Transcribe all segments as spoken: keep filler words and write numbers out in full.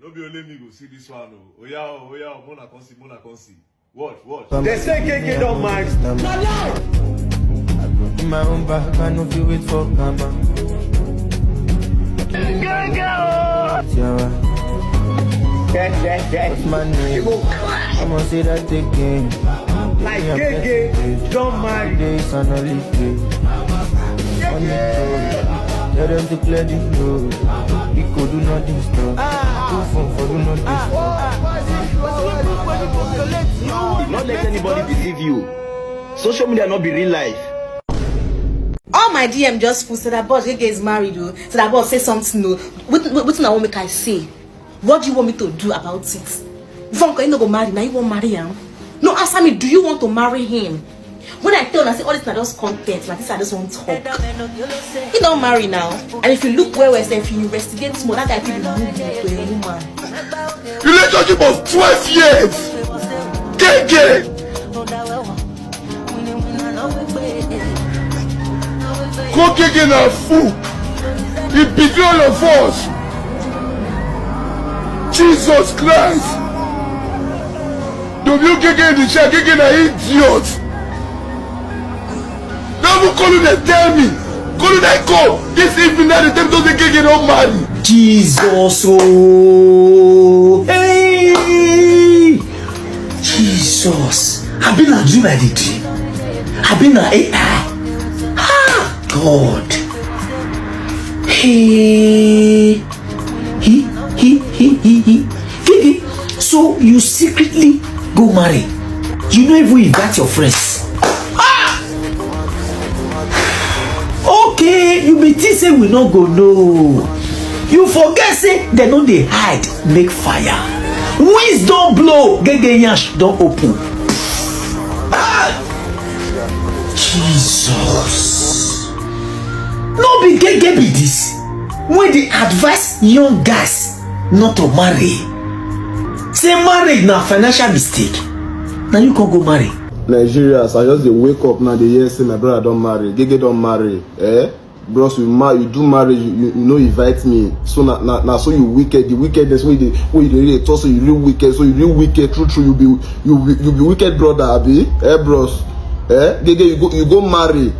No be only me go see this one o. Oya o, oya o, mona come see, mona come see. Watch, watch. They say Gege don marry. Na lie. In my own back, I no feel wait for karma. Tiara, what's my name? I'ma say that again. Like Gege don marry. Days and only day. On the road, tell them to clear the road. We could do nothing stop. Too fun for do nothing stop. Not let anybody deceive you. Social media not be real life. All my D M just full. Say that boss Gege is married o. Say that boss say something o. Wetin wetin I wan make I say? What do you want me to do about it? Before you no go marry, now you wan marry am? No, answer me. Do you want to marry him? When I tell una say all this na just content, like this I just wan talk. He don marry now, and if you look well well, say if you investigate small, that guy fit be mugu to a woman. Relationship of twelve years. Gege. Gege na fool. He betray all of us. Jesus Christ. W Gege in the chair, Gege na idiot. Never call you dey tell me. Call you dey call. This evening now they tell me say Gege don marry. Jesus oh, hey, Jesus. I been a dream I dey dream. I been a A I. Ah, God. Hey, he, he, he, he, he, he. Gege, so you secretly go marry. You no even invite your friends. Ah! Okay, you be think say we no go know. You forget say dem no dey hide make fire. Winds don blow, Gege yansh don open. Ah! Jesus. No be Gege be this wey dey advise young guys not to marry. Say marriage na financial mistake. Na you come go marry. Nigerians, I just dey wake up now dey hear say my brother don marry, Gege don marry. Eh? Bros, you ma you do marriage, you, you, you no invite me. So na, na, na so you wicked, the wickedness wey you dey wey you dey really talk, so you real wicked, so you real wicked, true true, you be you be you be wicked brother, abi? Eh, bros? Eh? Gege, you go you go marry.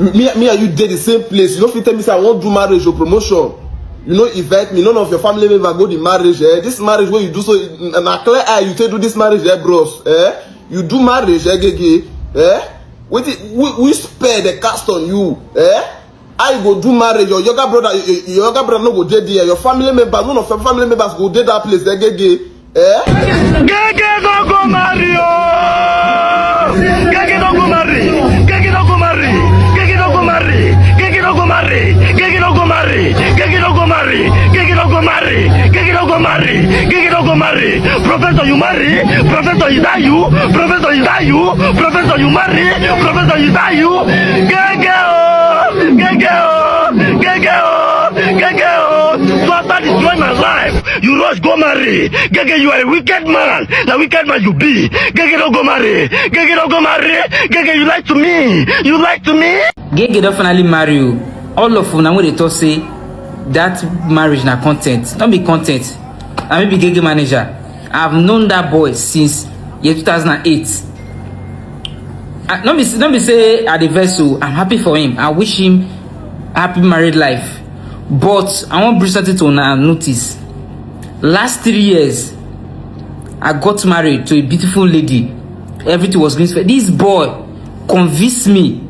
Me, me and you dey the same place. You no fit tell me say I wan do marriage or promotion. You no invite me, none of your family member go the marriage. Eh? This marriage wey you do so na clear eye you take do this marriage, eh, bros? Eh? You do marriage, eh, Gege? Eh? Wetin which spell dey cast on you? Eh? How you go do marriage? Your younger brother, your, your younger brother no go dey there. Your family member, none of your family members go dey that place, eh, Gege? Eh? Gege don go marry o. Gege don go marry. Gege don go marry. Gege don go marry. Gege don go marry. Gege don go marry. Gege don go marry. Gege don go marry. Gege don go marry. Gege don go marry. Professor, you marry. Professor, is that you? Professor, is that you? Professor, you marry. Professor, is that you? Gege o. Gege o. Gege o. Gege o. So after destroy my life, you rush go marry. Gege, you are a wicked man. Na wicked man you be. Gege don go marry. Gege don go marry. Gege, you lie to me. You lie to me. Gege don finally marry o. All of una wey dey talk say that marriage na content. No be content. Na me be Gege manager. I've known that boy since year two thousand and eight. I, no be no be say I dey vex o. I'm happy for him. I wish him happy married life. But I wan bring something to una notice. Last three years, I got married to a beautiful lady. Everything was green. This boy convinced me.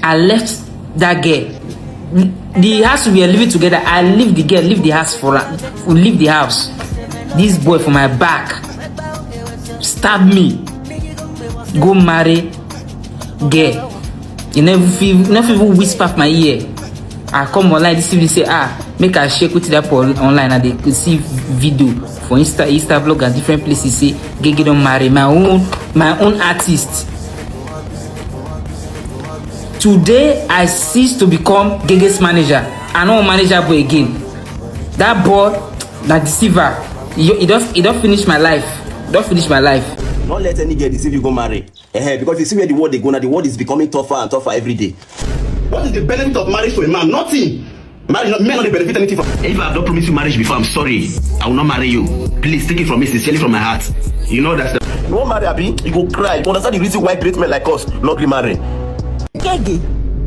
I left that girl. The house we were living together, I leave the girl, leave the house for her. We leave the house. This boy for my back stab me. Go marry girl. You never feel, never even whisper for my ear. I come online this evening say ah make I shake with that for online and they see video for Insta, Insta blog and different places say Gege don marry my own my own artist. Today I cease to become Gege's manager. I no manager boy again. That boy na deceiver. He, he don he don finish my life. He don finish my life. Don't let any girl deceive you go marry. Eh, because you see where the world dey go now, the world is becoming tougher and tougher every day. What is the benefit of marriage to a man? Nothing. Marriage, no, men no dey benefit anything from. If I have not promised you marriage before, I'm sorry. I will not marry you. Please take it from me sincerely from my heart. You know that. You wan marry, abi? You go cry. You understand the reason why great men like us no gree marry? Gege,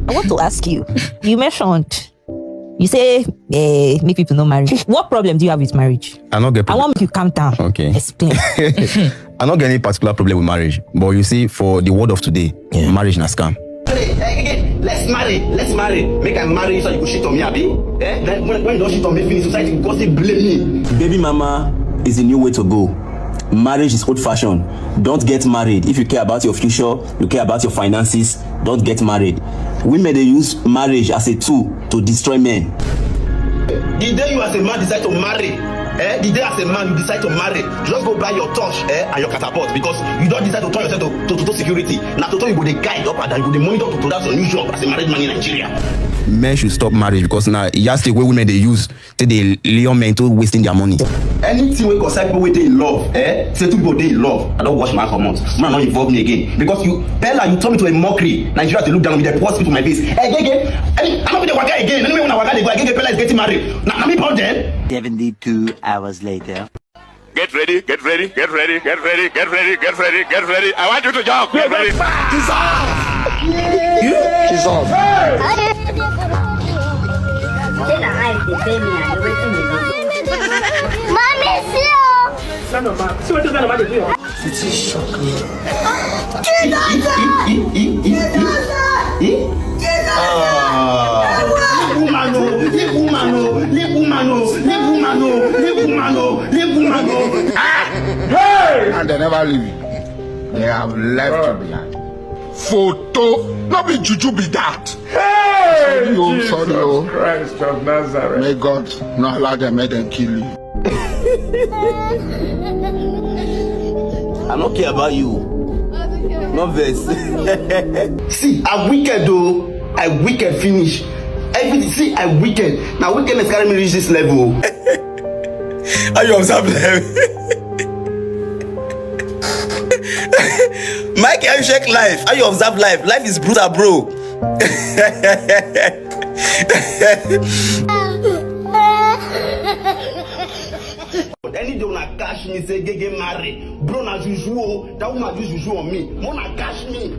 I want to ask you. You mentioned, you say, eh, make people no marry. What problem do you have with marriage? I no get I problem. want make you calm down. Okay. Explain. I no get any particular problem with marriage, but you see, for the world of today, Yeah. marriage na scam. Hey, hey, hey, let's marry, let's marry. Make I marry you so you go shit on me, abi? Eh? Then when, when you don shit on me finish, society go come still blame me. Baby mama is the new way to go. Marriage is old fashioned. Don't get married if you care about your future, you care about your finances. Don't get married. Women dey use marriage as a tool to destroy men. The day you as a man decide to marry, eh? The day as a man you decide to marry, just go buy your torch, eh, and your catapult, because you don decide to turn yourself to, to, to, to security. Na toto you go dey guide up and down, you go dey monitor toto. That's your new job as a married man in Nigeria. Men should stop marriage because na yardstick wey women dey use take dey lure men to wasting their money. Anything wey concern people wey dey in love, eh? Say two people dey in love, I don wash my comot. Una no involve me again because you, Bella, you turn me to a mockery. Nigerians dey look down on me, dey pour spit for my face. Eh, Gege, any, I no fit dey waka again. Anywhere una waka dey go, Gege, Bella is getting married. Na, na me born dem. Seventy-two hours later. Get ready, get ready, get ready, get ready, get ready, get ready, get ready. I want you to jump. Get ready. Mommy, see you. Leave woman o, leave woman o, leave woman o, leave woman o, leave woman o, leave woman o, leave woman o. And they never leave you. They have left you behind. Photo, no be juju be that. Sorry, oh, sorry, oh. Christ of Nazareth. May God not allow them, make them kill you. I no care about you. No vex. See, I wicked though. I wicked finish. Everything, see, I wicked. Now wickedness carry me reach this level. How you observe life? Mike, how you check life? How you observe life? Life is brutal, bro. But any day una catch me say Gege marry, bro, na juju o. That woman do juju on me. Mona catch me,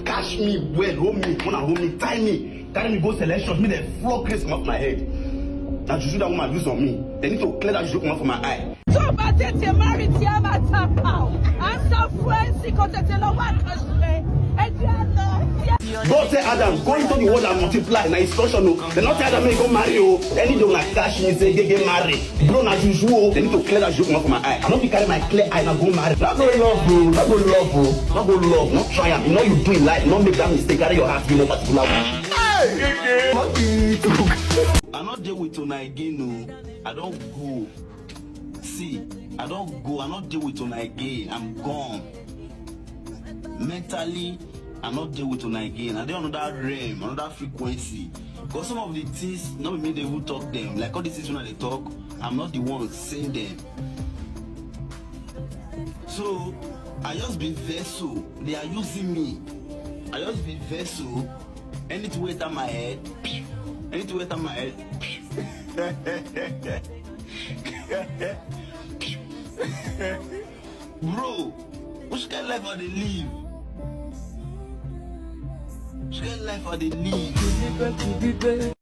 catch me well, hold me, Mona hold me, tie me, carry me go selection, me dey flog grace comot for my head. Na juju that woman use on me. They need to clear that juju comot for my eye. Tó o bá tètè marry tí a máa tap out, à ń sọ fún ẹ sí kó tètè lọ wá nǹkan ṣe. Ẹ jẹ́ á lọ. God say Adam, go into the world and multiply. Na instruction o. They not tell Adam make he go marry o. Any day una catch me say Gege marry, bro, na juju o. They need to clear that juju comot for my eye. I no fit carry my clear eye na go marry. No go love o, no go love o, no go love. No try am. You know you do in life. No make that mistake. Carry your heart give no particular one. I no dey with una again o. I don go. See, I don go. I no dey with una again. I'm gone. Mentally, I no dey with una again. I dey another realm, another frequency. Because some of the things, no be me dey even talk them. Like all these things when I dey talk, I'm not the one saying them. So, I just be vessel. They are using me. I just be vessel. Anything wey enter my head, anything wey enter my head. Bro, which kind life I dey live? Which kind life I dey live?